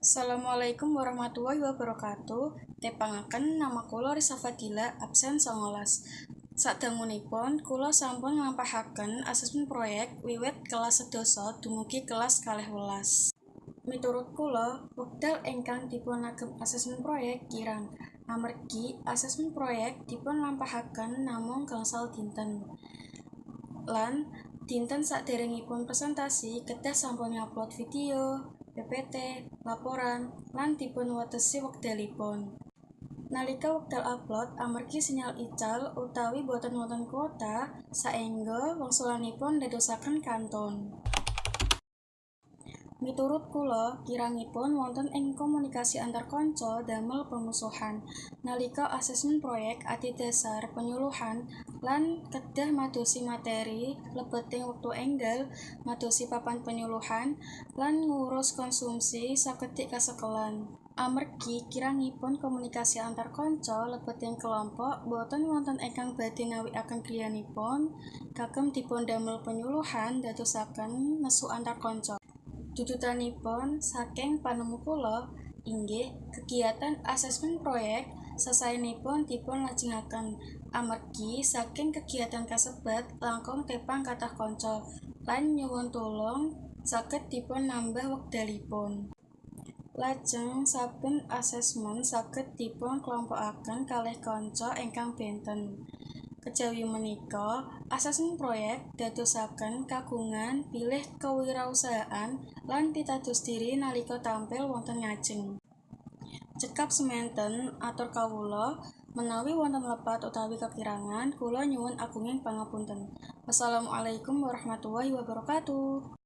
Assalamualaikum warahmatullahi wabarakatuh. Tepangaken, nama kula Risa Fadila, absen 19. Sadangunipun kula sampun nglampahaken asesmen proyek wiwit kelas 11 dumugi kelas 12. Miturut kula, wekdal ingkang dipunagem asesmen proyek kirang, amargi asesmen proyek dipunlampahaken namung gangsal dinten. Lan dinten saderengipun presentasi kedah sampun ngupload video, PPT, laporan, lan dipunwatesi wekdalipun. Nalika wekdal upload, amargi sinyal ical utawi boten wonten kuota, saengga wangsulanipun dadosaken kantun. Miturut kula, kirangipun wonten ing komunikasi antar kanca damel permusuhan. Nalika asesmen proyek adhedhasar penyuluhan lan kedah madosi materi lebeting wektu enggal, madosi papan penyuluhan, lan ngurus konsumsi sakedhik kasekelan. Amargi kirangipun komunikasi antar kanca lebeting kelompok, boten wonten ingkang badhe nawikaken griyanipun kagem dipundamel penyuluhan, dadosaken nesu antar kanca. Dudutanipun saking panemu kula inggih kegiatan asesmen proyek sasaenipun dipunlajengaken, amargi saking kegiatan kasebat langkung tepang kathah kanca lan nyuwun tulung saged dipunnambah wekdalipun. Lajeng saben asesmen saged dipunklompokaken kalih kanca ingkang benten. Kejawi menika, asesmen proyek dadosaken kagungan bilih kewirausahaan lan pitados diri nalika tampil wonten ngajeng. Cekap semanten atur kawula, menawi wonten lepat utawi kekirangan, kula nyuwun agunging pangapunten. Wassalamualaikum warahmatullahi wabarakatuh.